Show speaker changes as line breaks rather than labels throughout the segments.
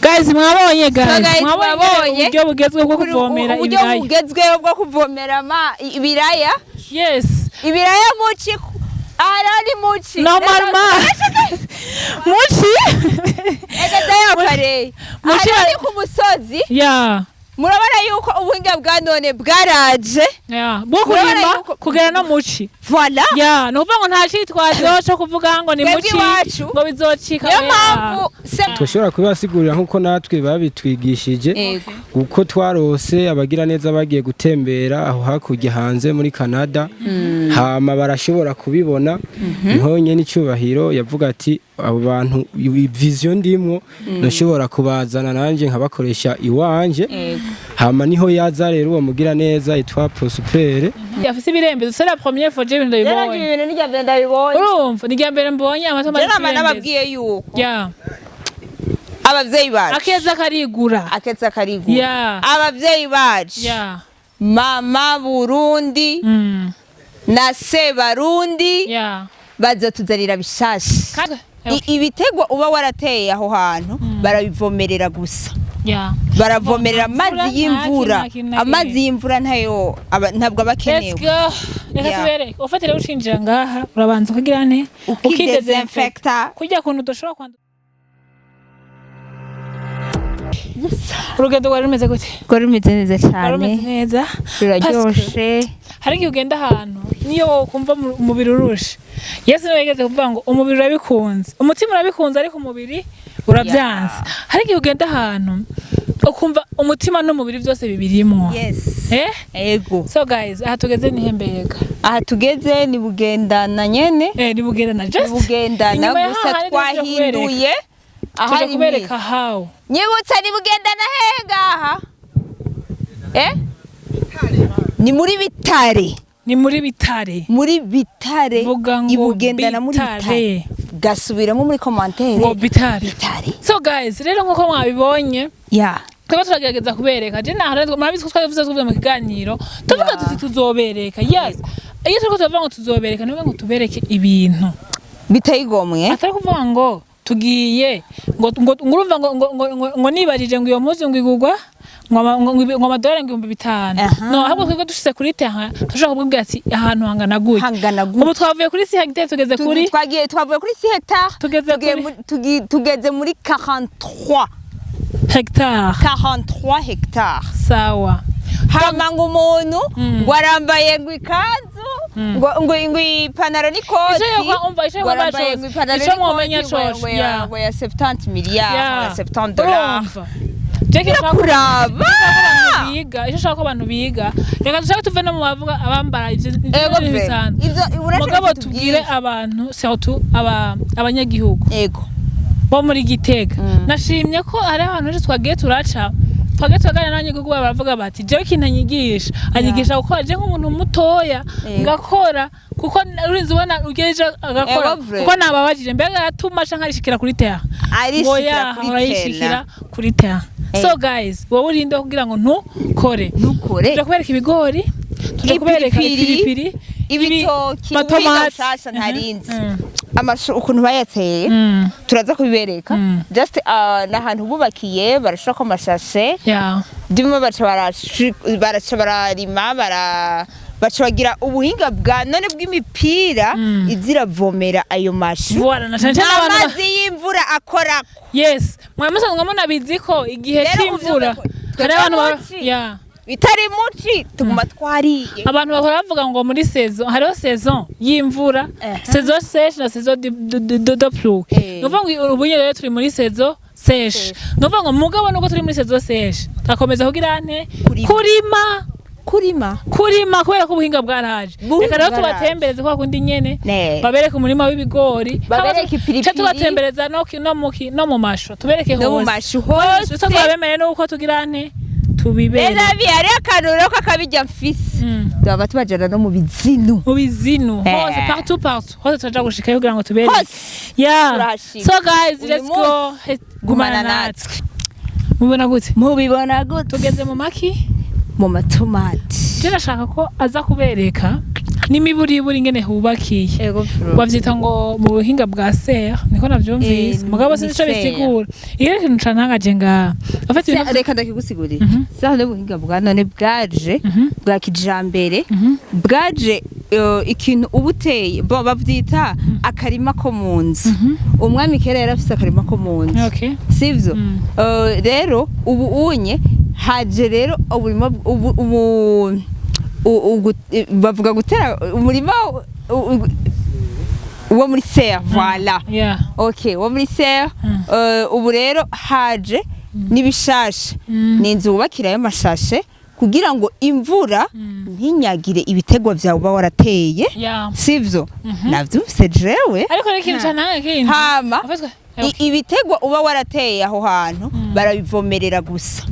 Guys, mwabonye, guys,
So guys,
mwabonye
mwabonye
uburyo bugezweho bwo kuvomera
uburyo
ibiraya.
Bugezweho bwo kuvomera ibiraya.
Yes.
Ibiraya muci, aha rero ni muci.
Normalement muci.
Ega dayapareye.
Muci.
Aha rero ni ku musozi. Murabona yuko ubuhinga bwa none bwaraje.
Yeah, bwo
Murabona
kurima kugera no muci.
Voilà.
Yeah, ni ukuvuga ngo nta citwazo co kuvuga ngo ni
Twebwe
muci
iwacu,
ngo bizocika.
niyo
Oya.
mpamvu se
Tushobora kubibasigurira nk'uko natwe babitwigishije, kuko twarose abagira neza bagiye gutembera aho hakurya hanze muri Canada, hama barashobora kubibona. Niho nyene icyubahiro yavuga ati: "Abo bantu, vision ndimwo, nashobora kubazana nanjye nkabakoresha iwanje." Hama niho yaza rero uwo mugira neza yitwa Prospere.
Afise ibirembezo. C'est la première fois je ibintu
Rero
ndabibonye.
ibintu n'irya mbere ndabibonye.
Urumva, ni irya mbere mbonye amatomati
Rero
afise
nama
ibirembezo.
nababwiye yuko abavyeyi bacu,
Akeza karigura.
Akeza karigura. Abavyeyi bacu, mama Burundi na se Barundi, bazotuzanira bishasha. Ibitegwa uba warateye aho hantu barabivomerera gusa. Baravomerera
Imvura,
amazi y'imvura.
nta kintu na
Amazi
kimwe.
y'imvura ntayo ntabwo aba
Let's
akenewe.
go. Reka tubereke. Ufate rero, ucinjira ngaha urabanza ukagira nte?
Ukidesinfecta.
Kurya kuntu udashobora kwandura. Urugendo rwari rumeze gute?
Rwari rumeze neza.
Rwari rumeze neza.
Ruraryoshe.
Hari igihe ugenda ahantu niyo wokumva umubiri urushe. Yesu niwe yigeze kuvuga ngo umubiri urabikunze, umutima urabikunze, ariko umubiri urabyanze. Hari igihe ugenda ahantu ukumva umutima n'umubiri byose bibirimwo. Eh.
Ego.
So guys, aha tugeze ni hembega?
Aha tugeze ni Bugendana nyene.
Eh, ni Bugendana just.
Bugendana.
Inyuma ya
Gusa
hahandi tuje kubereka.
twahinduye
Tuje
ahari.
kubereka how.
Nyibutsa, ni Bugendana hehe ngaha? Eh, ni muri Bitare.
Ni muri Bitare.
Muri Bitare.
Vuga ngo
Ibugendana muri Bitare.
Bitare.
Gasubiramo muri commentaire.
Ngo Bitare.
Bitare.
So guys, rero nkuko mwabibonye, twaba turagerageza kubereka. Je naho murabizi ko twabivuze, tuvuye mu kiganiro tuvuga tuti tuzobereka. Yes, iyo turiko turavuga ngo tuzobereka, ni ngo tubereke ibintu
biteye igomwe.
Atari kuvuga ngo tugiye ngo urumva ngo nibajije ngo iyo mpuzu ngo igurwa ngo amadolari ngo 5000. No, ahubwo twebwe dushitse kuri terrain turashobora kubwira ati ahantu hangana gutya.
Hangana gutya.
Ubu twavuye kuri 6 hectare, tugeze kuri
Twagiye, twavuye kuri 6 hectare,
Tugeze
tugiye tugeze muri 43
hectare.
43 hectare.
Sawa.
Hama ngo umuntu ngo arambaye ngo ikanzu, ngo ipantaro n'ikoti,
Ico yo umva, ico yo
ngo arambaye
kwambara
ngo ipantaro
ico mwomenya
n'ikoti, ngo
cose,
ngo ya 70 milliards, ngo ya 70 dollars.
Urumva, Jackie, nshaka ko
Kuraba.
abantu biga, icyo ushaka ko abantu biga, reka dushake tuve no mu bavuga abambara ivyo
Ego
bintu
ve
bisanzwe.
Ivyo urashaka
Mugabo
tubwire.
tubwire abantu, surtout abanyagihugu bo muri Gitega. Nashimye ko hari abantu benshi twagiye turaca, twagiye turaganira n'abanyagihugu babo, baravuga bati: "Jewe ikintu anyigisha gukora, je nk'umuntu mutoya ngakora," kuko urinze ubona ugejeje agakora.
Ego vre.
Kuko nababajije: "Mbega aratuma canke arishikira kuri terrain?" Ngo
Arishikira
ya
kuri
urayishikira
terrain.
Kuri terrain. So guys, wowe urinde kugira ngo ntukore.
Ntukore.
Tuje kubereka ibigori, tuje kubereka
Ipiripiri,
ipiripiri,
ibitoki,
amatomati.
ubuhinga bushasha ntarinzi, amashu ukuntu bayateye, turaza kubibereka. Just n'ahantu bubakiye, barashirako amashashe, ndimo baca baraca bararima, baca bagira ubuhinga bwa none bw'imipira iziravomera ayo mashu.
Voilà, na cane cane
Nta
abantu
mazi y'imvura akorako.
Yes, mwa musanzwe munabizi ko igihe
Rero
c'imvura
uvyumve ko
hari abantu
muci. Bitari muci tuguma twariye.
Abantu bahora bavuga ngo muri saison hariho saison y'imvura, saison sèche na saison de pluie. Ni ukuvuga ngo ubu nyene rero turi muri saison sèche. Ni ukuvuga ngo mugabo nubwo turi muri saison sèche, akomeza kugira nte?
Kurima.
Kurima.
Kurima.
Kurima, kubera ko ubuhinga bwaraje.
Ubuhinga
Reka rero
bwaraje.
tubatembereze kwa kundi nyene,
Ne.
babereke umurima w'ibigori.
Babereke ipiripiri.
Ca tubatembereza no mu mashu, tubereke
No mu
hose.
mashu hose.
Icyo twabemeye nuko tugira nte? Tubibere.
Rero hariho akantu rero kakabijya mfise, tuba tubajana no mu bizinu.
Mu bizinu hose, partout partout, hose turaja gushikayo kugira ngo tubereke.
Hose turahashika.
So guys,
Uyu
let's go.
munsi,
Gumana
gumana
natwe. Mubona gute?
Mubibona gute?
Tugeze mu maki?
Mu matomati.
Je nashaka ko aza kubereka. N'imiburiburi ingene hubakiye.
Ego bro.
Bavyita ngo mu buhinga bwa serre, niko navyumvise.
Eh,
Mugabo
ni
sinzi ico
serre.
bisigura. Iyo kintu cantangaje ngaha afite ibintu.
Reka ndakigusigurira. Saha n'ubuhinga bwa none bwaje bwa kijambere, bwaje ikintu uba uteye bo bavyita akarima ko mu nzu. Umwami kera yari afise akarima ko mu nzu, sivyo? Rero ubu unye haje rero uburima ubu bavuga gutera umurima wo muri serre, voilà. Okay, wo muri serre. Ubu rero haje n'ibishasha, ni inzu wubakirayo amashashe kugira ngo imvura ntinyagire ibitegwa vyawe uba warateye, sivyo? Navyumvise jewe.
Ariko rero ikintu cantangaje kindi
Hama
Afatwa-
ibitegwa uba warateye aho hantu barabivomerera gusa.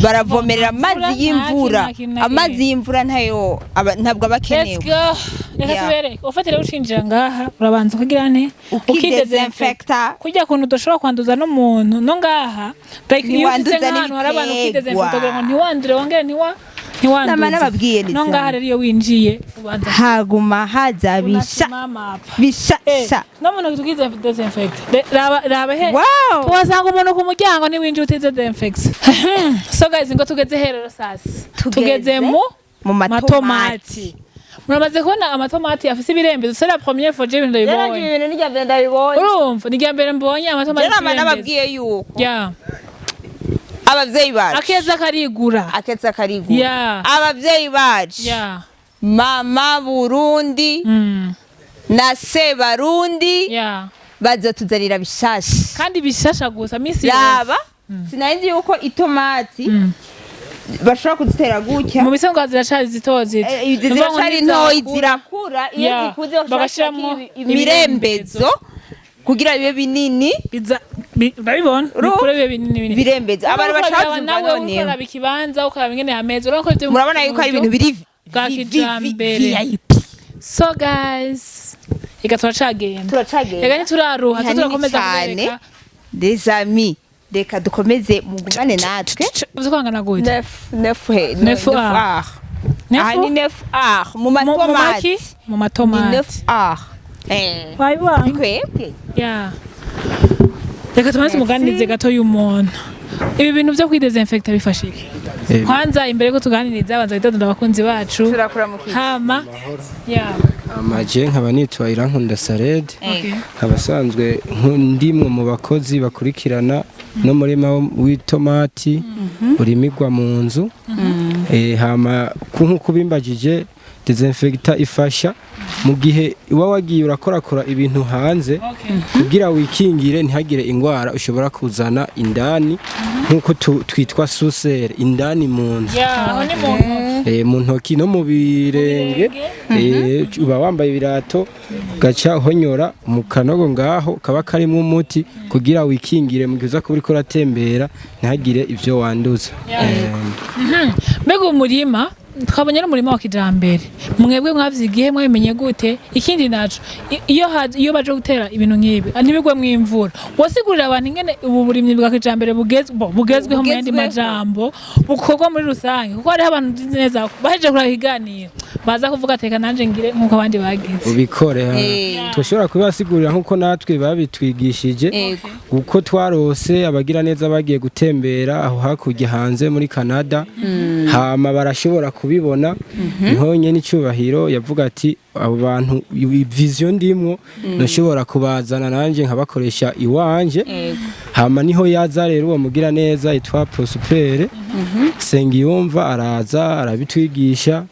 Baravomerera
Imvura,
amazi
nta
y'imvura.
kintu, nta kintu.
Amazi y'imvura ntayo ntabwo aba
Let's
akenewe.
go. Reka tubereke. Ufatire ucinjira ngaha, urabanza ukagira nte?
Ukidesinfecta.
Kurya kuntu udashobora kwanduza n'umuntu no ngaha, like iyo
Ntiwanduza
ushitse nk'ahantu hari abantu
n'ibiterwa.
ukidesinfecta kugira ngo ntiwandure, wongere ntiwanduze.
Nama nababwiye
No
Lisa.
ngaha rero iyo winjiye ubanza
Haguma haza bisha
unasimama hapa.
bisha.
No muntu tukize desinfect. Raba raba he. Tuhasanga umuntu ku muryango ntiwinjiye utize desinfect. So guys, ngo tugeze he rero sasa? Tugeze mu
Mu matomati.
Matomati. Muramaze kubona amatomati afise ibirembezo. C'est la première fois je ibintu ndabibonye.
Ibintu n'irya mbere ndabibonye.
Urumva ni irya mbere mbonye amatomati
Rero
afise
nama
ibirembezo.
nababwiye yuko abavyeyi bacu
Akeza karigura.
Akeza karigura. Abavyeyi bacu, mama Burundi na se Barundi, bazotuzanira bishasha.
Kandi bishasha gusa misi yose.
Raba, sinari nzi yuko itomati bashobora kuzitera gutya.
Mu bisanzwe ziracari zito zito.
Izi
Ni ukuvuga ngo
ziracari ntoyi,
nizakura,
zirakura. Iyo zikuze bashobora
bagashiramwo
gushirako imirembezo kugira bibe binini.
Biza urabibona, bikure bibe binini binini.
Birembezo abantu
Urabona
bashaka
ko
kubyumva.
nawe
None
ukaraba ikibanza, ukaraba ingene hameze, urabona ko ivyo
murabona yuko ari ibintu biri
bwa kijambere.
VIP.
So guys, reka turacagenda.
Turacagenda.
Reka ntituraruha.
Ni hanini
Turakomeza
cane.
kubereka.
Les amis, reka dukomeze, mugumane natwe.
Uzi kwangana gute?
Neuf, neuf he?
Neuf
Neuf
A.
R. Aha ni neuf R mu
Mu
matomati.
maki? Mu
Ni
matomati.
neuf R, eh.
Wabibonye?
Twebwe.
Yeah. Reka tubanze muganirize gato y'umuntu. Ibi bintu byo kwidesinfecta bifasha iki? Kwanza imbere ko tuganiriza, abanza witondera abakunzi bacu.
Turakuramukiye.
Hama yeah.
Amaje nkaba nitwa Irankunda Sared, nkaba asanzwe ndimwe mu bakozi bakurikirana n'umurima w'itomati urimigwa mu nzu. Hama nk'uko ubimbajije, desinfecta ifasha mu gihe uba wagiye urakorakora ibintu hanze, kugira wikingire ntihagire indwara ushobora kuzana indani, nk'uko twitwa susere indani mu nzu.
Yeah, aho ni mu ntoki.
Mu ntoki no mu birenge. Uba wambaye ibirato, ugaca uhonyora mu kanogo ngaho kaba karimo umuti kugira wikingire mu gihe uza kuba uriko uratembera, ntihagire ibyo wanduza.
Mbega umurima twabonye n'umurima wa kijambere, mwebwe mwavyigiye, mwabimenye gute? Ikindi naco, iyo baje gutera ibintu nk'ibi ntibigwe mw'imvura, wasigurira abantu ingene ubu burimyi bwa kijambere bugezweho mu yandi
Bugezweho.
majambo bukorwa muri rusange, kuko hariho abantu nzi neza bahejeje kuraba ikiganiro baza kuvuga teka nanje ngire nk'uko abandi bagize.
Ubikore ha. Tushobora kubibasigurira nk'uko natwe babitwigishije, kuko twarose abagira neza bagiye gutembera aho hakurya hanze muri Canada, hama barashobora kubibona. Niho nyene icyubahiro yavuga ati abo bantu vision ndimwo nashobora kubazana nanjye nkabakoresha iwanje. Hama niho yaza rero uwo mugira neza yitwa Prospere Sengiyumva, araza arabitwigisha,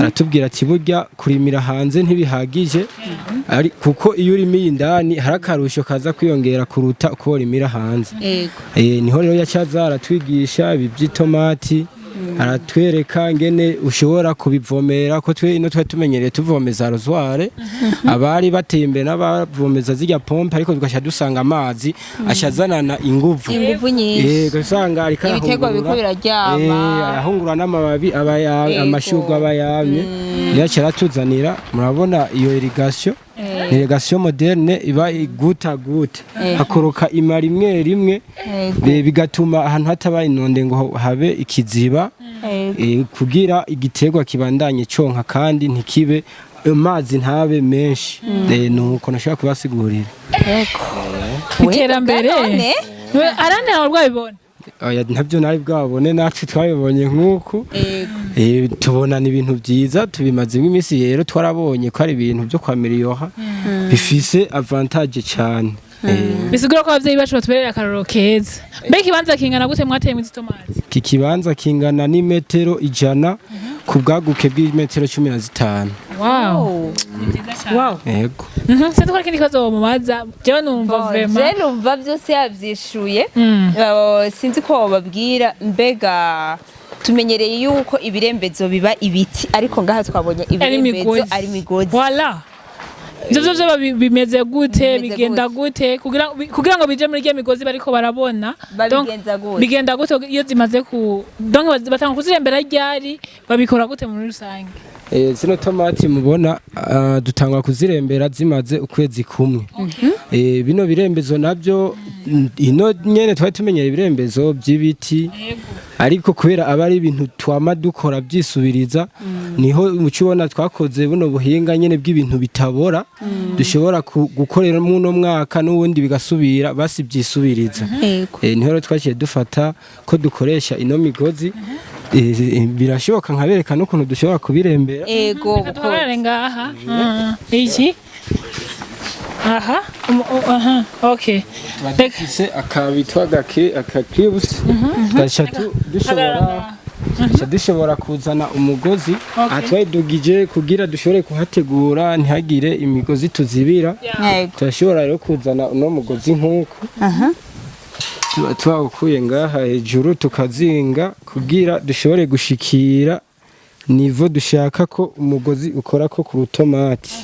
aratubwira ati burya kurimira hanze ntibihagije, ari kuko iyo urimiye indani hari akarusho kaza kwiyongera kuruta uko urimira hanze. Niho rero yacaza aratwigisha ibi by'itomati, aratwereka ngene ushobora kubivomera, ko twe ino twari tumenyereye tuvomeza arrosoir, abari bateye imbere n'abavomeza zirya pompe, ariko tugaca dusanga amazi ashazanana inguvu.
Inguvu nyinshi.
Ugasanga ariko
Ibiterwa biriko
arahungurura.
biraryama.
Arahungura n'amababi aba amashurwe aba yamye. Niyo aca aratuzanira, murabona iyo irrigation ni irrigation moderne, iba guta gute hakoroka ima rimwe rimwe, bigatuma ahantu hataba inonde ngo habe ikiziba, kugira igiterwa kibandanye conka kandi ntikibe. Amazi ntabe menshi. Nuko nashobora kubasigurira.
Iterambere.
None?
Arandi ntabwo rwabibona.
Oya, ntabyo nari bwabone, natwe twabibonye nk'uku. Tubona ni ibintu byiza, tubimazemo iminsi rero, twarabonye ko ari ibintu byo kwa miliyoha bifise avantage cyane.
Bisigura ko abavyeyi bacu batubereye akarorero keza. Mbega ikibanza kingana gute mwateyemo izi tomati?
Iki kibanza kingana n'imetero 100 ku bwaguke bw'imetero 15.
Wow, ni byiza cyane.
Wow.
Yego.
Sinzi ko hari ikindi kibazo womubaza, jewe numva vraiment
Je numva byose yabyishuye. Sinzi ko wababwira, mbega tumenyereye yuko ibirembezo biba ibiti, ariko ngaha twabonye
ari
ibirembezo
imigozi.
Ari imigozi.
Voilà, ivyo vyo bimeze gute?
Bimeze
Bigenda gute kugira ngo bije muri rya migozi bariko barabona? Donc,
Babigenza gute?
Bigenda gute iyo zimaze ku donc batanga kuzirembera ryari, babikora gute muri rusange?
Zino tomati mubona, dutangwa kuzirembera zimaze ukwezi kumwe. Bino birembezo nabyo, ino nyene twari tumenyeye ibirembezo by'ibiti, ariko kubera aba ari ibintu twama dukora byisubiriza, niho muco ubona twakoze buno buhinga nyene bw'ibintu bitabora, dushobora gukorera muno mwaka n'ubundi bigasubira, basi byisubiriza. Niho rero twaciye dufata ko dukoresha ino migozi. Birashoboka nkabereka n'ukuntu dushobora kubirembera.
Ego.
Reka duhagarare ngaha. Iki aha, aha, okay. Reka
Dufise akabitwa akakibus, tugaca dushobora tugaca dushobora kuzana umugozi. Aha twayidugije kugira dushobore kuhategura, ntihagire imigozi tuzibira. Turashobora rero kuzana uno mugozi nk'uku tuba twawukuye ngaha hejuru, tukazinga kugira dushobore gushikira niveau dushaka ko umugozi ukora ko ku rutomati.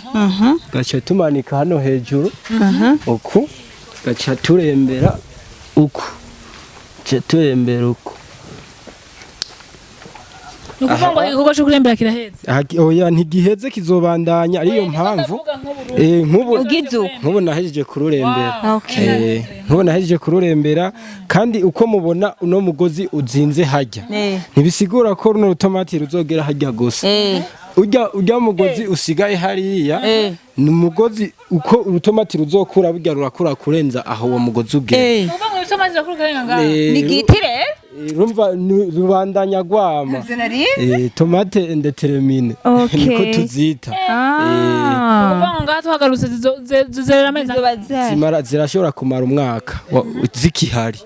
Gaca tumanika hano hejuru uku, gaca turembera uku, gaca turembera uku.
Ni ukuvuga ngo igikorwa cyo kurembera kiraheze?
Aha, oya, ntigiheze, kizobandanya, ariyo mpamvu
Ndavuga nk'ubu.
Nk'ubu
Ugize uko.
Nk'ubu nahejeje kururembera. Nk'ubu nahejeje kururembera, kandi uko mubona uno mugozi uzinze hajya, ntibisigura ko runo rutomati ruzogera hajya gusa. Urya mugozi usigaye hariya ni umugozi, uko urutomati ruzokura burya rurakura kurenza aho uwo mugozi ugera.
Ni ukuvuga ngo itomati irakura ikarenga ngaha?
Ni giti rero.
Urumva rubandanya rwama.
Ivyo nari.
Tomate indéterminée niko tuzita.
Ni ukuvuga ngo ngaha tuhagarutse zizerera amezi
Zizoba zihari.
Zirashobora kumara umwaka zikihari.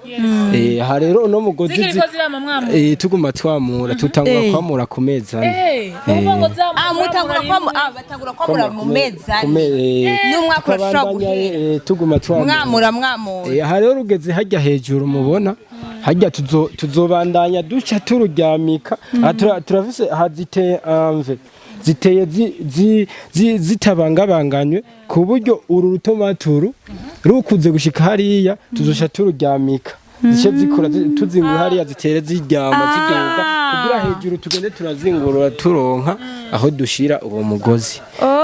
Aha rero uno mugozi
zikiriko zirama mwama.
Tuguma twamura, tutangura kwamura ku mezi 4.
Ni ukuvuga ngo za
Ah, mutangura kwamu ah batangura kwamura mu mezi
Ku
4. N'umwaka urashobora
tukabandanya,
guhera.
Tuguma twamura.
Mwamura mwamura.
Aha rero rugeze hajya hejuru mubona hajya, tuzobandanya duca tururyamika. Aha turafise aha ziteye amve ziteye zitabangabanganywe, ku buryo uru rutomaturu rukuze gushika hariya tuzoca tururyamika, zice zikura tuzingura hariya, zitere ziryama ziduga, kugira hejuru tugende turazingurura turonka aho dushira uwo mugozi.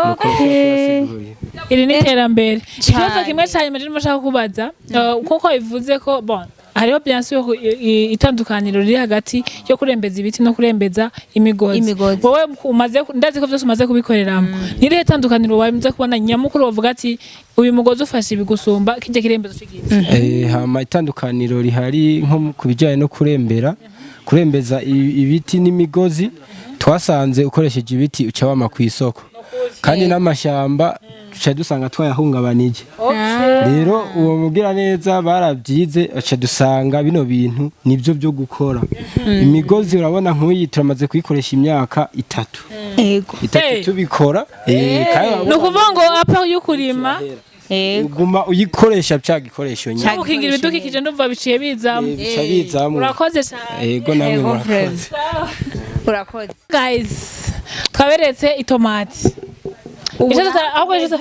Nuko turasiguriye.
Iri ni iterambere. Ikibazo
Cane.
kimwe cyane nyuma nshaka kubaza, kuko bivuze ko bon, hariho bien sûr itandukaniro riri hagati yo kurembeza ibiti no kurembeza imigozi.
Imigozi.
Wowe umaze, ndazi ko byose umaze kubikoreramo, ni irihe tandukaniro wamaze kubona nyamukuru bavuga ati uyu mugozi ufashe ibi gusumba kijya kirembezo c'igiti?
Hama itandukaniro rihari nko ku bijyanye no kurembeza ibiti n'imigozi, twasanze ukoresheje ibiti uca wama ku isoko, kandi n'amashyamba duca dusanga twayahungabanije. Rero uwo mugira neza barabyize, aca dusanga bino bintu nibyo byo gukora imigozi. Urabona nk'uyi turamaze kuyikoresha imyaka 3 itatu tubikora. Kandi
Ni ukuvuga ngo apa yo kurima
uguma uyikoresha bya gikoresho nyine.
No gukingira ibidukikije, ndumva biciye bizamo.
Bica bizamo.
Urakoze cyane.
Yego, namwe
Yego,
murakoze.
Urakoze.
Guys, twaberetse itomati.
Ubu
Ahubwo icyo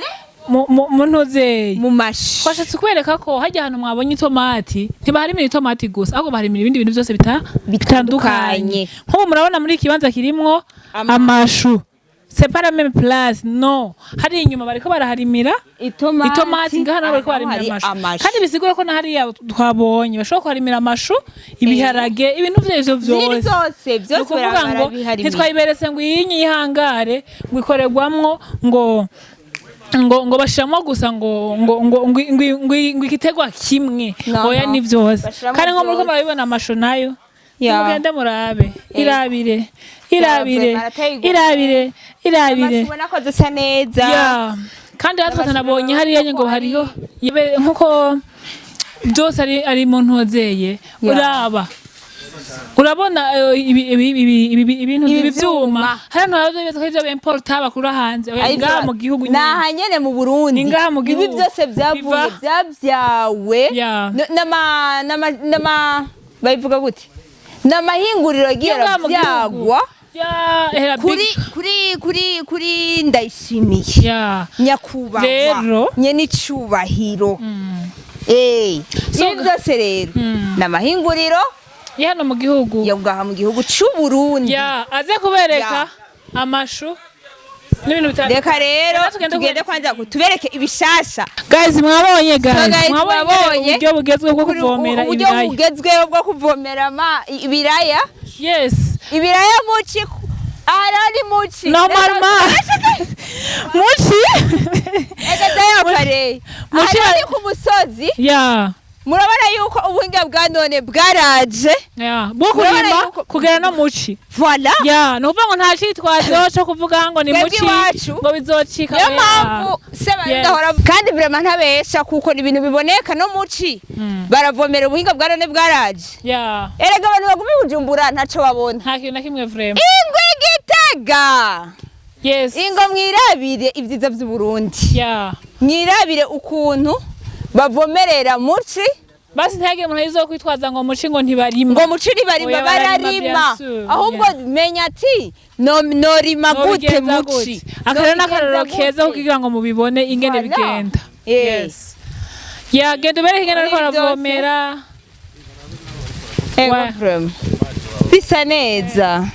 mu ntuzeye
mu mashi.
Twashatse kubereka ko hajya ahantu mwabonye itomati, ntibaharimira itomati gusa, ahubwo baharimira ibindi bintu byose bitandukanye.
Bitandukanye.
Nk'ubu murabona muri iki kibanza kirimwo amashu. C'est pas la même place, no. Hari inyuma bariko baraharimira
Itomati.
Itomati, ngaha nabo bariko barimira amashu, kandi bisigura ko na hariya twabonye bashobora kuharimira amashu, ibiharage, ibintu vy'ivyo
Ziri
vyose.
Byose
Ni
byose.
ukuvuga ngo
Barabiharimira.
ntitwayiberetse ngo iyi nyihangare ngo ikorerwamwo ngo bashiramo gusa ngo igiterwa kimwe.
No,
Oya,
no.
ni vyose.
Bashiramo
Kandi nko muriko
vyose.
murabibona, amashu nayo, mugende murabe, irabire, irabire.
Barateye igomwe.
Irabire, irabire.
Amashu ubona ko zisa neza.
Ya, kandi natwe tunabonye hariya ngo hariho nkuko byose ari mu ntozeye. Uraba, urabona ibintu
Ibi
ibi vyuma
vyuma.
hano hari ko ivyo bimporta bakura hanze. Oya,
Ari
ngaha mu gihugu
ni
nyene.
aha nyene mu Burundi.
Ni ngaha mu
Ibi
gihugu.
byose byavuye byabyawe n'ama babivuga gute, n'amahinguriro agiye
Yo ngaha mu gihugu.
arabyagwa
Ya, ehera
kuri kuri Ndayishimiye, nyakubahwa
Rero.
nyene icubahiro. Ibi byose rero ni amahinguriro
Ya, hano mu gihugu.
Yo ngaha mu gihugu c'u Burundi.
Ya, aze kubereka amashu n'ibintu bitandukanye.
Reka rero
Reka tugende.
Tugende kwanza tubereke ibishasha.
Guys, mwabonye, guys?
So guys,
mwabonye
mwabonye
uburyo bugezweho bwo kuvomera
uburyo
ibiraya?
Bugezweho bwo kuvomera ibiraya.
Yes.
Ibiraya muci, aha ni muci.
Normalement muci.
Kare aha ni ku musozi. Murabona yuko ubuhinga bwa none bwaraje.
Ya, bwo
Murabona
kurima kugera no muci.
Voilà.
Ya, ni ukuvuga ngo nta citwazo co kuvuga ngo ni
Twebwe
muci
iwacu,
ngo bizocika.
niyo
Oya.
mpamvu se ndahora kandi vraiment ntabesha, kuko ni ibintu biboneka no muci baravomera, ubuhinga bwa none bwaraje. Erega abantu baguma i Bujumbura ntaco babona.
Nta kintu na kimwe vraiment.
Ingwe Gitega.
Yes.
Ingo mwirabire ibyiza by'Uburundi. Mwirabire ukuntu bavomerera muci.
Basi ntihagire umuntu azokwitwaza ngo muci ngo ntibarima.
Ngo muci ntibarima.
Oya, bararima,
Bararima.
bien sûr.
Ahubwo menya ati norima gute
Nobigenza
muci?
gute? Aka rero n'akarorero
Nobigenza
keza
gute?
kugira ngo mubibone ingene
Voilà.
bigenda. Yes, ya, genda ubereke ingene ariko
Muri byose.
aravomera.
Ego,
Ouais.
vraiment bisa neza.